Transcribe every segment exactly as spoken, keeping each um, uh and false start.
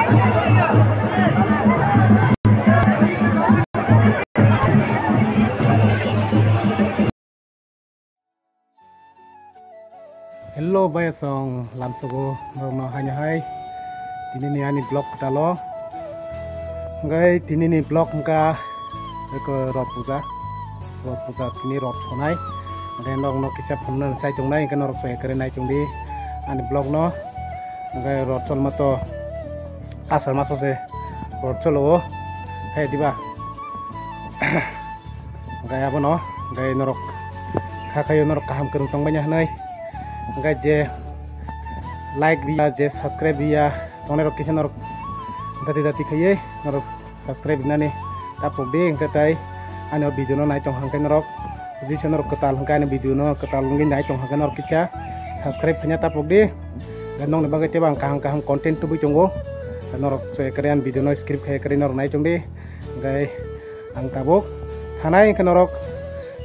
Hello, bayasong lamsogo norokno haino hai. Tinini ani vlog kwtalo. Hwnkhe tinini vlog hwnkha eko rot puja. Rot puja tini rot sonai. Hwnkhe norokno kisa phunukna chai tongnai, hwnkhe norok chaya kwrwi nai tongdi ani vlog no. Hwnkhe rot cholma to asar maso se rot cholo o. Hai diba? Hwnkhe abono hwnkhe norok kha khaio norok kaham kwrwng tongbaina hwnwi. Hwnkhe je like riya, je subscribe riya, tongnai rok kisa norok dati dati khaiwi norok subscribe rinani tapok di. Hwnkhe tai ani o video no nai tong hwnkhe norok, jisa norok kwtal hwnkhe ani video no kwtal wngwi nai tong hwnkhe norok kisa subscribe khaina tapok di. Hwnkhe nokni bagwi teibo ang kaham kaham content tubui tongo, norok chaya kwrwi ani video no skip khaiya kwrwi norok nai tong di. Hwnkhe ang tabuk thanai hwnkhe norok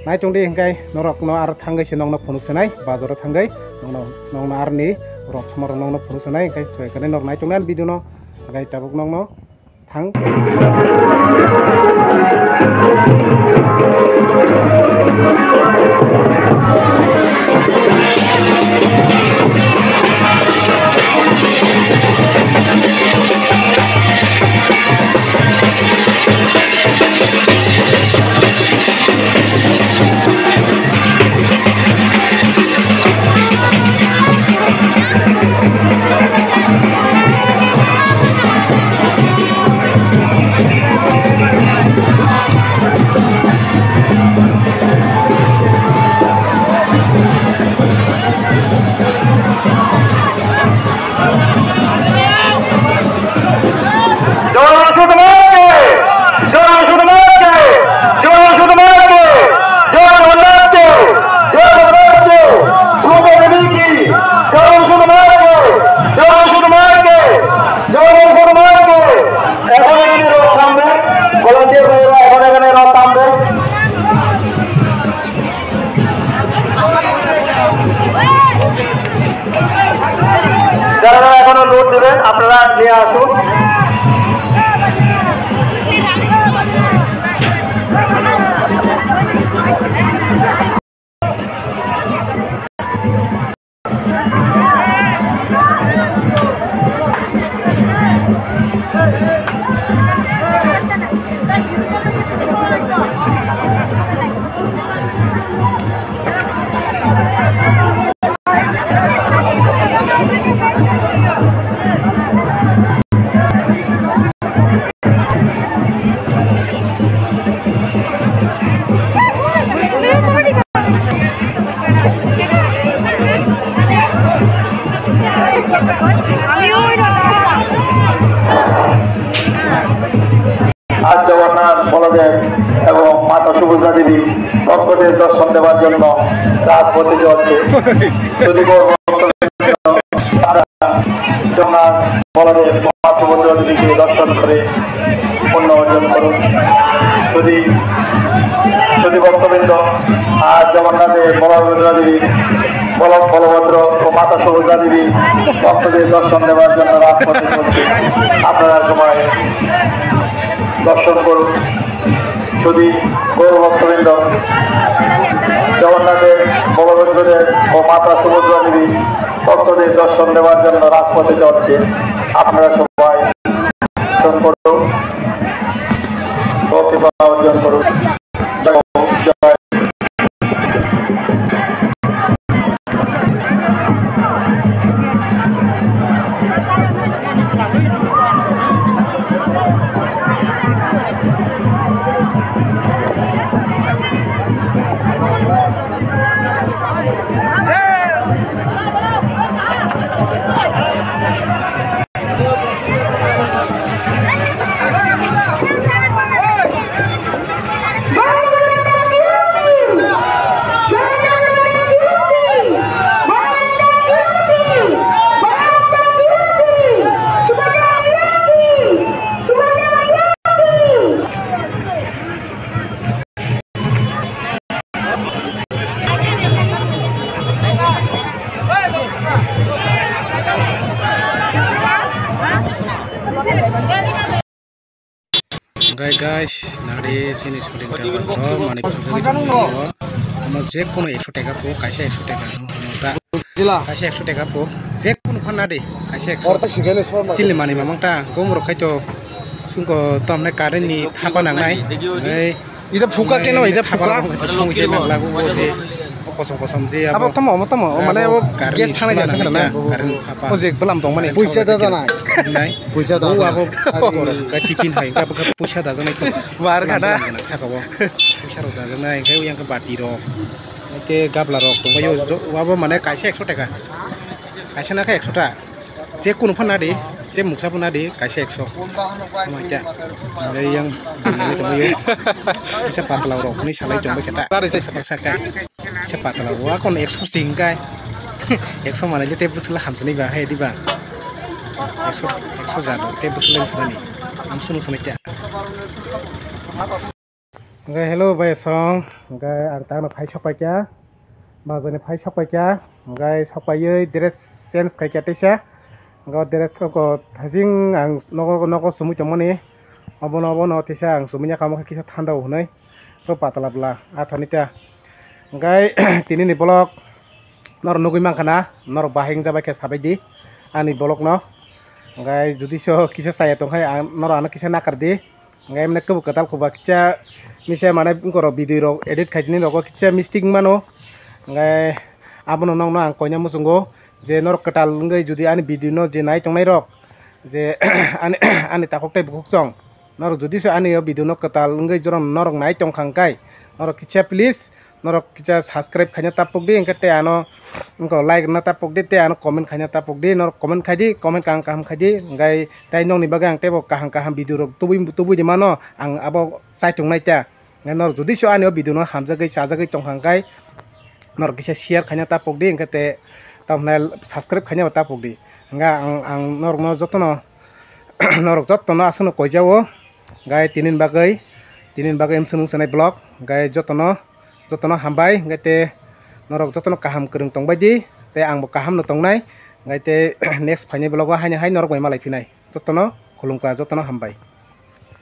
nai tong di, hwnkhe norokno aro thangwi se nokno phunuk swnai, bazaro thangwi nokno, nokno aroni rot somarok nokno phunuk swnai, hwnkhe chaya kwrwi norok nai tong di ani video no, hwnkhe tabuk nokno thang. জয় সুধমাকে, জয় সুধমাকে, জয় সুধমাকে, জয় জগন্নাথকে, জয় জগন্নাথকে, সুধা দেবী কি, জয় সুধমাকে, জয় সুধমাকে, জয় সুধমাকে। এখন এখানে রথ থামবে, ভলান্টিয়ার ভাইরা এখন এখানে রথ থামবে। যারা যারা এখনো লোড দিবেন, আপনারা নিয়ে আসুন। আজ জগন্নাথ বলদেব এবং মাতা সুভদ্রা দেবী ভক্তদের দর্শন দেওয়ার জন্য রাজপথে যাচ্ছে। যদি গৌর ভক্তবৃন্দ তারা জগন্নাথ বলদেব মা সুভদ্রা দেবীকে দর্শন করে পুণ্য অর্জন করুন। যদি, যদি ভক্তবৃন্দ আজ জগন্নাথের বলভদ্র দেবী, বল-, বলভদ্র ও মাতা সুভদ্রা দেবী ভক্তদের দর্শন দেওয়ার জন্য রাজপথে চলছে, আপনারা সবাই দর্শন করুন। যদি গৌর ভক্তবৃন্দ জগন্নাথের, বলভদ্রদের ও মাতা সুভদ্রা দেবী ভক্তদের দর্শন দেওয়ার জন্য রাজপথে চলছে, আপনারা সবাই দর্শন করুন ও কৃপা অর্জন করুন। জয়। Hwnkhe guys, nadi chini shooting ta bro, mani phunjagwi tongo. Omo je kono ekso taka po, kaisa ekso taka no hwnwi ta. Kaisa ekso taka po, je kono phan nadi, kaisa ekso. Steel ni mani mamang ta, gom rok khai to, sungko tamne current ni thapa nangnai. Ei, ida phuka keno, ida phuka. Song je nangla go je. O kosom kosom je abo. Abo tamo, abo tamo, o mane abo gas thana jana na. Current thapa. O je belam tong mani. Puisa da jana. Nai. Puisa da. O abo ka tiffin hai ka puisa da jana. Bar khana. Saka bo. Puisa rok da jana, hwnkhe yang ka bati rok. Hwnkhe gabla rok tong bai o. Abo mane kaisa ekso taka. Kaisa na khe ekso ta. Je kunu phan nadi, je muksa phan nadi, kaisa ekso. Omo kya? Hwnkhe yang buinani tongwi o. Kisa patla rok ni salai tongwi khe ta. Saka saka. Kisa patla o akon ekso sing kai. Ekso manai je te bwswla hamsani ba hai diba. Ekso, ekso jado te bwswla hamsani. Hamsani sanai kya? Hwnkhe hello bai song, hwnkhe ang tangno phai sokpai kha, bazarni phai sokpai kha, hwnkhe sokpaiwi dress change khai kha teisa, hwnkhe o dress o hasing ang nogo nogo chumui tongmani, obono obono teisa ang chumui ya kamo khe kisa thanda o hwnwi, to patla bwla athani ta. Hwnkhe tini ni vlog norok nugui mankha na, norok bahai wngjabai khe sabai di ani vlog no, hwnkhe judi so kisa chaya tongkhai ang norok ano kisa nakar di. Hwnkhe emne kwbwi kwtal khuba kisa misa mane borok video rok edit khaisini rogo kisa mistake mano. Hwnkhe abono nokno ang koina muchungo je norok kwtal wngwi judi ani video no je nai tongnai rok je ani, ani takhuk tei bukhuk chong norok judi se ani o video no kwtal wngwi jorom norok nai tongkha hwnkhe norok kisa please norok kisa subscribe khaina tapuk di, hwnkhe tei ano wngkha like rwna tapuk di, tei ano comment khaina tapuk di, norok comment khai di, comment kaham kaham khai di, hwnkhe tei nokni bagwi ang teibo kaham kaham video rok tubui tubui di mano, ang abo chaitung nai ta. Hwnkhe norok judi so ani o video no hamjagwi chajagwi tongkha hwnkhe norok kisa share khaina tapuk di, hwnkhe tei tamhinai subscribe khaina bo tapuk di. Hwnkhe ang, ang norok no jotono norok jotono aswkno koijao, hwnkhe tini ni bagwi, tini ni bagwi emswng sanai vlog, hwnkhe jotono jotono hambai, hwnkhe tei norok jotono kaham kwrwng tongbai di, tei angbo kaham no tongnai, hwnkhe tei next phainai vlog o haino hai norok bai malai phinai, jotono khulumkha, jotono hambai.